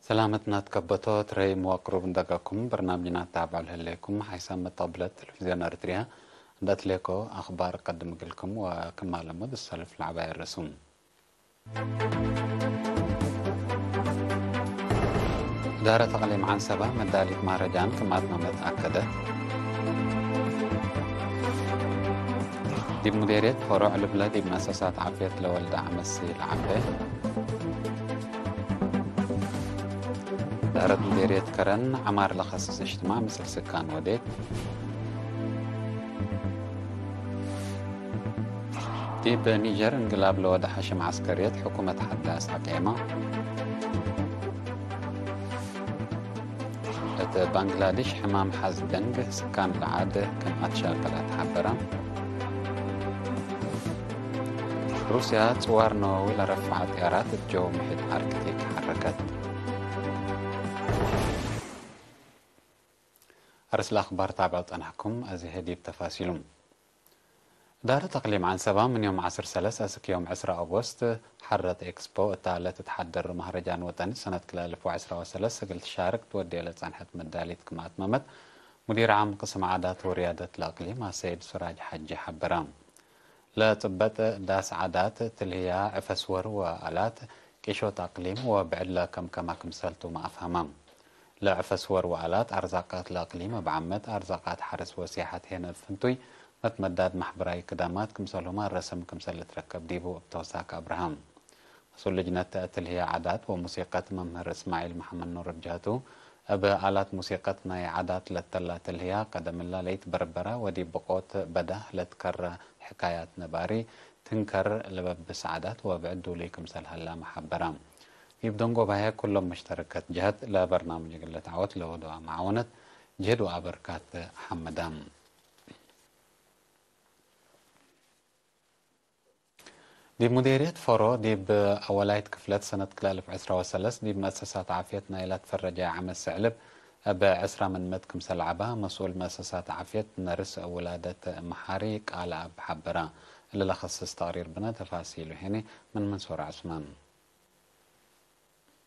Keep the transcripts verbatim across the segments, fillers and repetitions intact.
ሰላመትና ትከበቶ ትረይም ወቅሩብ እንደገኩም በርናምጅና ተታብዑ ለህሌኩም ሓይሳም መተቅብለት ቴሌቪዝዮን ኤረትርያ እንደ አትሌኮ አክባር እቀድም እግልኩም ወክማል እሙድ እሰልፍ ለዐባይ አረሱም። እዳረት አቅሊም ዐንሰበ መዳሊት ማህረጃን ክም አትመመት አከደት። ዲብ ሙዴርየት ፈሮዕ ልብለ ዲብ መአሰሳት ዓፍየት ለወልደ ዐመሲ ለዐቤ። እዳረት ሙዴርየት ከረን ዐማር ለከስስ እጅትማዕ ምስል ስካን ወዴት። ዲብ ኒጀር እንቅላብ ለወደ ሐሽም ዐስከርየት ሕኩመት ሐዳስ አቅየመ። እት ባንግላዴሽ ሕማም ሐዝ ደንግ ስካን ለዓድ ክም አትሻቀለ ተሐበረ። ሩስያ ጽዋር ነወዊ ለረፍዐ ጥያራት እት ጀው ምሒጥ አርክቲክ ሐረከት። አርስ ለአክባር ታብዕ ጸናሕኩም፣ አዜ ህዲብ ተፋሲሉም። እዳረት አቅሊም ዐንሰባ ምን ዮም ዐስር ሰለስ አስክ ዮም ዕስራ ኦጎስት ሐረት ኤክስፖ እታ ለትትሐደር መህረጃን ወጠኒ ሰነት ክልኤ አልፍ ወዐስራ ወሰለስ እግል ትሻርክ ትወዴ ለጸንሐት መዳሊት ክም አትመመት ሙዲር ዓም ቅስም ዓዳት ወርያደት ለአቅሊም አሰይድ ሱራጅ ሐጂ ሐበረ። ለጽበጥ ዳስ ዓዳት፣ ትልህያ፣ ዕፈስወር ወአላት፣ ቂሾት አቅሊም ወብዕድ ለከምከመ ክምሰልቱመ አፍሀመ። ለዕፈስወር ወአላት አርዛቃት ለአቅሊም እብ ዓመት አርዛቃት ሐርስ ወሲያሐት ሄነ እብ ፍንቱይ መትመዳድ ማሕበራዊ ክዳማት ክምሰልሁመ ረሰም ክምሰል ልትረከብ ዲቡ እብ ተውሳክ አብርሃም። መስኡል ልጅነት ትልህያ ዓዳት ወሙሲቀት መምህር እስማዒል መሐመድ ኑር እብ ጀህቱ፣ እብ አላት ሙሲቀት ናይ ዓዳት ለተላ ትልህያ ቀደምላ ለኢትበርበረ ወዲብ ብቆት በዳህ ለትከረ ሕካያት ነባሪ ትንከር ለበብስ ዓዳት ወብዕድ ዱሉይ ክምሰል ሀላመ ሐበረ። ዲብ ደንጎባየ ኩሎም መሽተረከት ጀህት ለበርናምጅ እግል ልትዐወት ለወደወ መዓወነት ጅህድ ወአበርካት ሐመደ። ዲብ ሙዴርየት ፈሮ፣ ዲብ አወላይት ክፍለት ሰነት ክልኤ አልፍ ዕስራ ወሰለስ ዲብ መአሰሳት ዓፍየት ናይላ ትፈረጀ ዐመት ሰዕልብ እብ ዕስራ ምን ምእት ክምሰል ዐባ፣ መስኡል መአሰሳት ዓፍየት ነርስ ውላደት መሓሪ ቃለ አብ ሐበረ። እሊ ለከስስ ተቅሪር ብነ፣ ተፋሲሉ ሄኒ ምን መንሱር ዐስማን።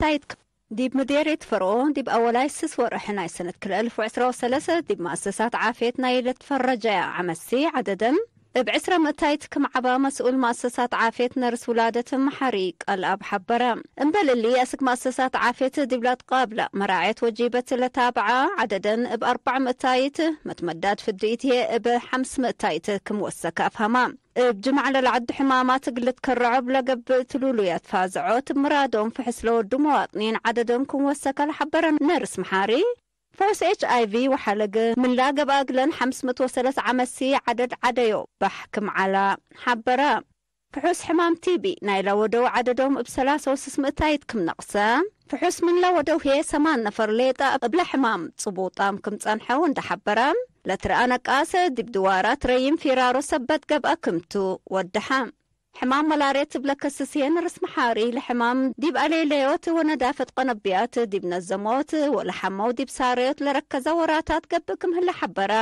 ታይት ዲብ ምዴርየት ፈርኦ፣ ዲብ አወላይ ስስ ወርሕ ናይ ሰነት ክልኤ አልፍ ወዕስራ ወሰለሰ፣ ዲብ መአሰሳት ዓፍየት ናይ ለትፈረጀ ዐመሲ ዐደደም እብ ዕስራ ምእታይት ክም ዐባ፣ መስኡል መአሰሳት ዓፍየት ነርስ ውላደት መሓሪ ቃል አብ ሐበረ። እምበል እሊ፣ አስክ መአሰሳት ዓፍየት ዲብላ ትቃብለ መራዐየት ወጂበት ለታብዐ ዐደደን እብ አርበዕ ምእታይት፣ መትመዳድ ፍድኢት ህዬ እብ ሐምስ ምእታይት ክም ወሰከ አፍሀማ። እብ ጅማዕ ለለዐዱ ሕማማት እግል ልትከረዖ እብ ለገብእ ትሉሉያት ፋዝዖት፣ እብ ምራዶም ፍሕስ ለወዱ መዋጥኒን ዐደዶም ክም ወሰከ ለሐበረ ነርስ መሓሪ፣ ፍሑስ ኤች አይ ቪ ወሐለግ ምንላ ገብአ እግለን ሐምስ ምእት ወሰለስ ዐመሲ ዐደድ ዐደዮ ባሕ ክም ዐላ ሐበረ። ፍሑስ ሕማም ቲ ቢ ናይለ ወደው ዐደዶም እብ ሰላሰ ወስስ ምእታይት ክም ነቅሰ፣ ፍሑስ ምንለ ወደው ህዬ ሰማን ነፈር ሌጠ እብለ ሕማም ጽቡጣም ክም ጸንሐው እንደ ሐበረ፣ ለትረአ ነቃሰ ዲብ ድዋራት ረዪም ፊራሮ ሰበት ገብአ ክምቱ ወደሐ። ሕማም መላርየት እብ ለከስስ ህዬ ነርስ መሓሪ ለሕማም ዲብ አሌለዮት ወነዳፈት ቀነብያት ዲብ ነዘሞት ወለሐመው ዲብ ሳረዮት ለረከዘ ወራታት ገብእ ክም ህለ ሐበረ።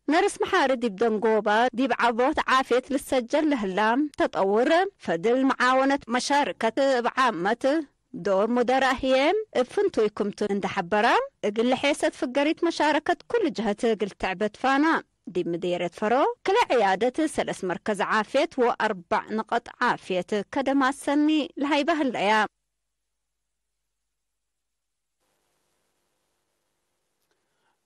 ነርስ መሓሪ ዲብ ደንጎባ ዲብ ዐቦት ዓፍየት ልሰጀል ለህላ ተጠውር ፈድል መዓወነት መሻርከት እብ ዓመት ዶር ሙደራእ ህዬ እብ ፍንቱይ ክምቱ እንደ ሐበረ፣ እግል ለሔሰት ፍገሪት መሻረከት ኩሉ ጀሀት እግል ትዕበ ትፋና። ዲብ ምዴርየት ፈሮ፣ ክልኤ ዕያደት፣ ሰለስ መርከዝ ዓፍየት ወአርበዕ ንቀጥ ዓፍየት ከደማት ሰኒ ለሀይበ ህለያ።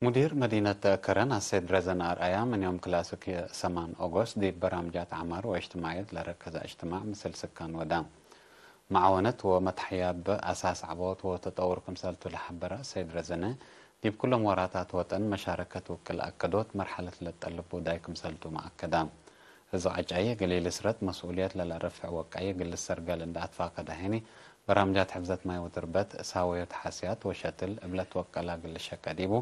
ሙዲር መዲነት ከረን አሰይድ ረዘነ አርአያ፣ ምን ዮም ክላስክ ሰማን ኦጎስት ዲብ በራምጃት ዐማር ወእጅትማዕየት ለረከዘ እጅትማዕ ምስል ስካን ወደ መዓወነት ወመትሐያብ አሳስ ዐቦት ወተጠውር ክምሰልቱ ለሐበረ አሰይድ ረዘነ፣ ዲብ ኩሎም ወራታት ወጠን መሻረከት ውቅል አከዶት መርሐለት ለትጠልብ ውዳይ ክምሰልቱመ አከደ። ርዝቅ ዐጫይ እግል ኢልስረት መስኡልየት ለለአረፍዕ ወቃይ እግል ልሰርገል እንደ አትፋቀደ ሄኒ፣ በራምጃት ሕፍዘት ማይ ወትርበት፣ ሳወዮት ሐስያት ወሸትል እብ ለትወቀላ እግል ልሸቀ ዲቡ፣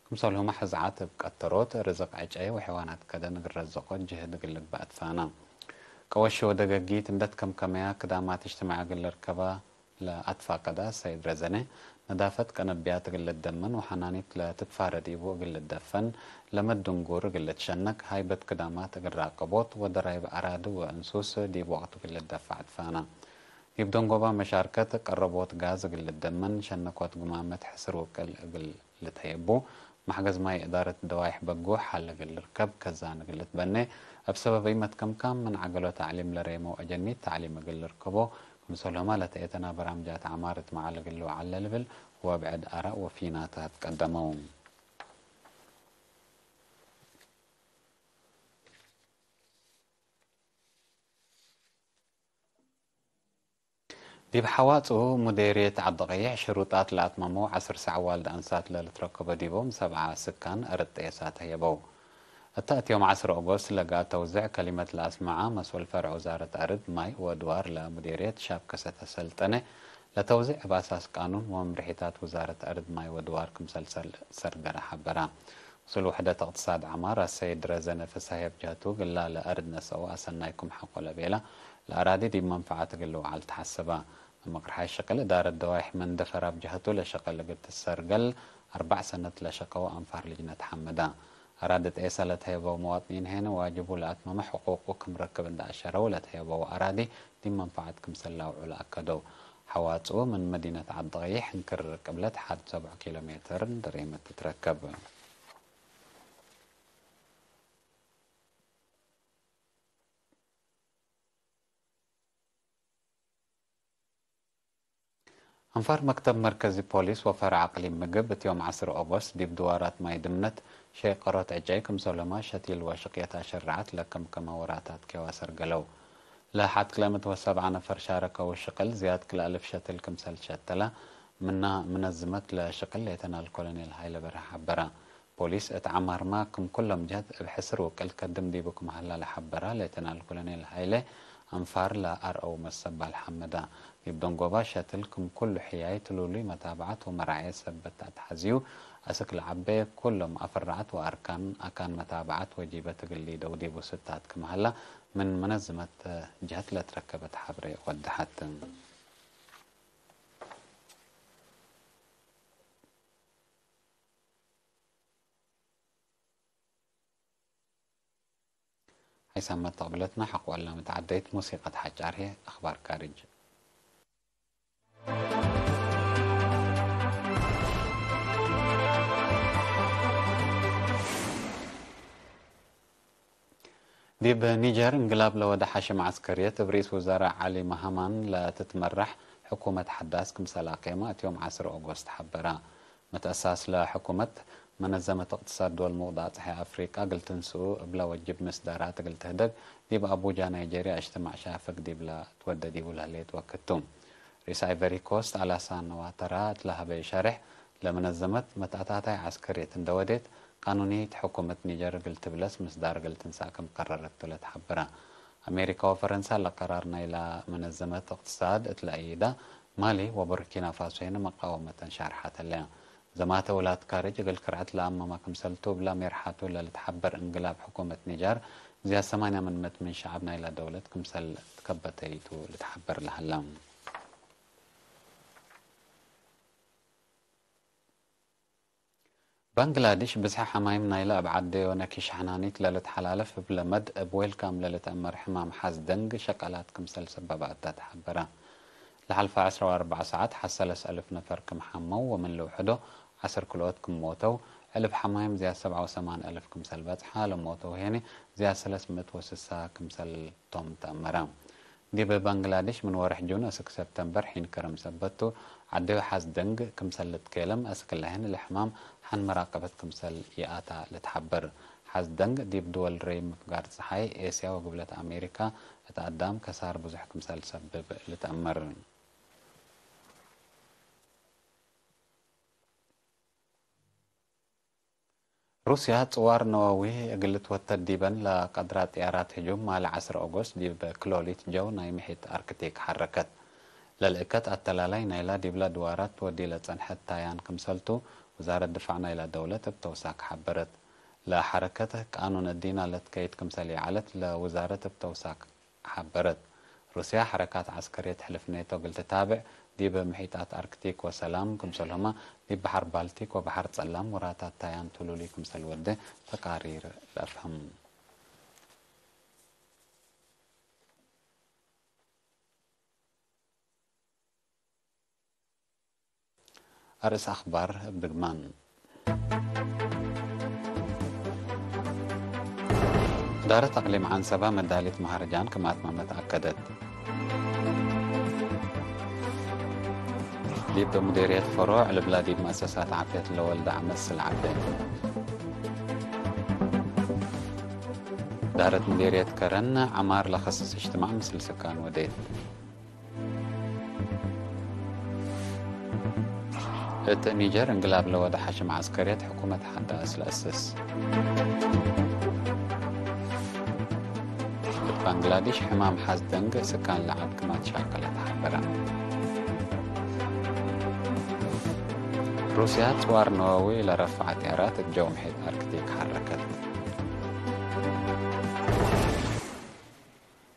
ክምሰልሁመ ሕዝዓት እብ ቀተሮት፣ ርዝቅ ዐጫይ ወሐይዋናት ከደን እግል ረዘቆት ጅህድ እግል ልግበእ አትፋና። ቀወሽ ወደገጊት እንደ ትከምከመያ ክዳማት እጅትማዒ እግል ልርከባ ለአትፋቀደ ሰይድ ረዘነ፣ ነዳፈት ቀነብያት እግል ልደመን ወሐናኒት ለትትፋረ ዲቡ እግል ልደፈን፣ ለመ ድንጉር እግል ልትሸነክ፣ ሃይበት ክዳማት እግል ራቀቦት ወደራይብ አራዲ ወእንሱስ ዲብ ወቅቱ እግል ልደፈዕ አትፋና። ዲብ ደንጎባ መሻርከት ቀረቦት ጋዝ እግል ልደመን፣ ሸነኮት ጉማመት ሕስር ውቅል እግል ልተየቡ፣ መሕገዝ ማይ እዳረት ደዋይሕ በጉ ሐል እግል ልርከብ ከዛን እግል ልትበኔ፣ እብ ሰበብ ኢመትከምካም ምን ዐገሎ ተዕሊም ለሬመው አጀኒት ተዕሊም እግል ልርከቦ፣ ክምሰልሁመ ለተኤተና በራምጃት ዐማር እት መዓል እግል ልውዓል ለልብል ወብዕድ አራእ ወፊናታት ቀደመው። ዲብ ሐዋጽኡ ሙዴርየት ዐዲ ቀይሕ ሽሩጣት ለአትመመው ዐስር ሰዕዋልድ አንሳት ለልትረከቦ ዲቦም ሰብዓ ስካን አርድ ጤሳ ተህየበው። እተ እት ዮም ዐስር ኦጎስት ለገአ ተውዝዕ ከሊመት ለአስመዐ መስኡል ፈርዕ ውዛረት አርድ ማይ ወድዋር ለሙዴርየት ሻብ ከሰተ ሰልጠነ፣ ለተውዝዕ እብ አሳስ ቃኑን ወመምርሒታት ውዛረት አርድ ማይ ወድዋር ክምሰል ሰል-፣ ሰርገረ ሐበረ። ምስል ውሕደት እቅትሳድ ዐማር አሰይድ ረዘነ ፍሰሀ እብ ጀህቱ፣ ግላ ለአርድ ነሰኦ አሰናይኩም ሐቆ ለቤላ ለአራዲ ዲብ መንፈዓት እግል ልውዓል ተሐሰበ። መምቅርሓይ ሽቅል እዳረት ደዋይሕ መንደፈር እብ ጀህቱ፣ ለሸቅል እግል ትሰርገል አርበዕ ሰነት ለሸቀው አንፋር ልጅነት ሐመደ። አራዲ ጤሰ ለተህየበው መዋጥኒን ሄነ ዋጅቡ ለአትመመ ሕቁቁ ክም ረክብ እንደ አሸረው፣ ለተህየበው አራዲ ዲብ መንፈዓት ክምሰል ለአውዑ ለአከደው። ሐዋጽኡ ምን መዲነት ዐዲ ቀይሕ እንክር ቅብለት ሐድ ሰብዑ ኪሎ ሜትር ድሬመት ትትረከብ። አንፋር መክተብ መርከዚ ፖሊስ ወፈርዕ አቅሊም ምግብ እት ዮም ዐስር ኦጎስት ዲብ ድዋራት ማይ ድምነት ሸይ ቀሮት ዕጨይ ክምሰልሁመ ሸቲል ወሽቅየት አሸረዐት ለከምከመ ወራታት ኬዋ ሰርገለው። ለሐድ ክልኤ ምእት ወሰብዓ ነፈር ሻረከው ሽቅል ዝያድ ክልኤ አልፍ ሸትል ክምሰል ሸተለ ምና ምነዝመት ለሽቅል ሌተናል ኮሎኔል ሀይለ በርሀ ሐበረ። ፖሊስ እት ዐማርመ ክም ኩሎም ጀህት እብ ሕስር ውቅል ከድም ዲቡ ክም ሀላ ለሐበረ ሌተናል ኮሎኔል ሀይለ አንፋር ለአርአው መሰባል ሐመደ። ዲብ ደንጎባ ሸትል ክም ኩሉ ሕያይ ትሉሉይ መታብዐት ወመራዔ ሰበት አትሐዝዩ አስክ ለዐቤ ኩሎም አፈራዐት ወአርካን አካን መታብዐት ወጂበት እግል ሊደው ዲቡ ስታት ክም ሀላ ምን መነዝመት ጀህት ለትረከበት ሐብሬ ወደሐት። ሐይሳመት ተቅብለትና ሐቆ አላመት ዐደይት ሙሲቀት ሐጫር ህዬ አኽባር ካርጅ። ዲብ ኒጀር እንግላብ ለወደ ሐሽም ዐስከርየት እብ ርኢስ ውዘራእ ዐሊ መሃማን ለትትመራሕ ሕኩመት ሐዳስ ክምሰል አቄመ እት ዮም ዐስር ኦጎስት ሐበረ። መትአሳስ ለሕኩመት መነዘመት እቅትሳድ ድወል ሙቅዳጽሐ አፍሪቀ እግል ትንስኡ እብ ለወጅብ ምስዳራት እግል ትህደግ ዲብ አቡጃ ናይጄርያ እጅትማዕ ሻፍግ ዲብለ ትወደ ዲቡ ለህሌት ወክድ ቱ። ርኢስ አይቨሪ ኮስት አላሳን ዋተራ እት ለሀበዩ ሸሬሕ፣ ለመነዘመት መትአታታይ ዐስከርየት እንደ ወዴት፣ ቃኑንየት ሕኩመት ኒጀር እግል ትብለስ ምስዳር እግል ትንሳእ ክም ቀረረት ቱ ለትሐበረ። አሜሪካ ወፈረንሳ ለቀራር ናይላ መነዘመት እቅትሳድ እት ለአይዳ፣ ማሊ ወቡርኪና ፋሶ ሄነ መቃወመተን ሻርሐት ህለያ። ዘማተ ውላድ ካርጅ እግል ክርዐት ለአመመ ክምሰል ቱ እብላ ሜርሓቱ ለልትሐበር እንግላብ ሕኩመት ኒጀር፣ ዝያድ ሰማንያ ምን ምእት ምን ሸዐብ ናይላ ደውለት ክምሰል ትከበተይቱ ልትሐበር ለሀላ። ባንግላዴሽ ብዝሐ ሐማይም ናይለ እብ ዐደዮ ነኪ ሸሕናኒት ለልትሐላለፍ እብ ለመድ እብ ዌልካም ለልትአመር ሕማም ሐዝ ደንግ ሸቀላት ክምሰል ሰበበ አታ ተሐበረ። ለሐልፈ ዐስራ ወአርበዕ ሰዓት ሐሰለስ አልፍ ነፈር ክም ሐመው ወምን ልውሕዶ ዐስር ክልኦት ክም ሞተው፣ ዕልፍ ሐማይም ዝያድ ሰብዓ ወሰማን አልፍ ክምሰል በጽሐ፣ ለሞተው ሄኒ ዝያድ ሰለስ ምእት ወስሳ ክምሰል ቶም ተአመረ። ዲብ ባንግላዴሽ ምን ወርሕ ጁን እስክ ሰብተምበር ሒን ከረም ሰበት ቱ፣ ዐደዩ ሐዝ ደንግ ክምሰል ልትኬለም፣ አስክ ለህን ለሕማም ሐን መራቀበት ክምሰል ይአታ ልትሐበር። ሐዝ ደንግ ዲብ ድወል ረይ ምፍጋር ጸሓይ፣ ኤስያ ወግብለት አሜሪካ እት አዳም ከሳር ብዙሕ ክምሰል ሰብብ ልትአመር። ሩስያ ጽዋር ነወዊ እግል ልትወተድ ዲበን ለቀድራ ጥያራት ህጁም ማል ዐስር ኦጎስት ዲብ ክሎሊት ጀው ናይ ምሒጥ አርክቲክ ሐረከት። ለልእከት አተላላይ ናይላ ዲብላ ድዋራት ትወዲ ለጸንሐት ታያን ክምሰልቱ፣ ውዛረት ድፋዕ ናይላ ደውለት እብ ተውሳክ ሐበረት። ለሐረከት ቃኑን እዲና ለትከይድ ክምሰል ይዐለት ለውዛረት እብ ተውሳክ ሐበረት። ሩስያ ሐረካት ዐስከርየት ሕልፍ ኔቶ እግል ትታብዕ፣ ዲብ ምሒጣት አርክቲክ ወሰላም፣ ክምሰልሁመ ዲብ በሐር ባልቲክ ወበሐር ጸላም ወራታት ታያን ትሉሊ ክምሰል ወዴ ተቃሪር ለአፍህም። አርእስ አኽባር እብ ድግማን። እዳረት አቅሊም ዐንሰበ መዳሊት መሀረጃን ክም አትመመት አከደት። ዲብ ሙዴርየት ፈሮዕ ልብላ ዲብ መአሰሳት ዓፍየት ለወልደ አመስል ዐቤ። እዳረት ሙዴርየት ከረን ዐማር ለከስስ እጅትማዕ ምስል ስካን ወዴት። እት ኒጀር እንግላብ ለወደ ሐሽም ዐስከርየት ሕኩመት ሐዳስ ለአስስ። እት ባንግላዴሽ ሕማም ሐዝ ደንግ ስካን ለዐድ ክማት ሻቀለ ተሐበረ። ሩስያ ጽዋር ነወዊ ለረፍዐ ጥያራት እት ጀው ምሒጥ አርክቲክ ሐረከት።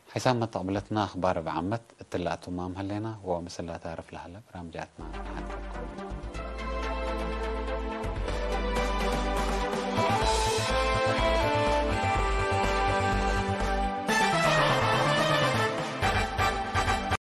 ሐይሳም መተቅብለትና አኽባር እብ ዓመት እትላ አቱማም ሀሌና ወምስል ለታርፍ ለሀለ በራምጃትና ሐንተ።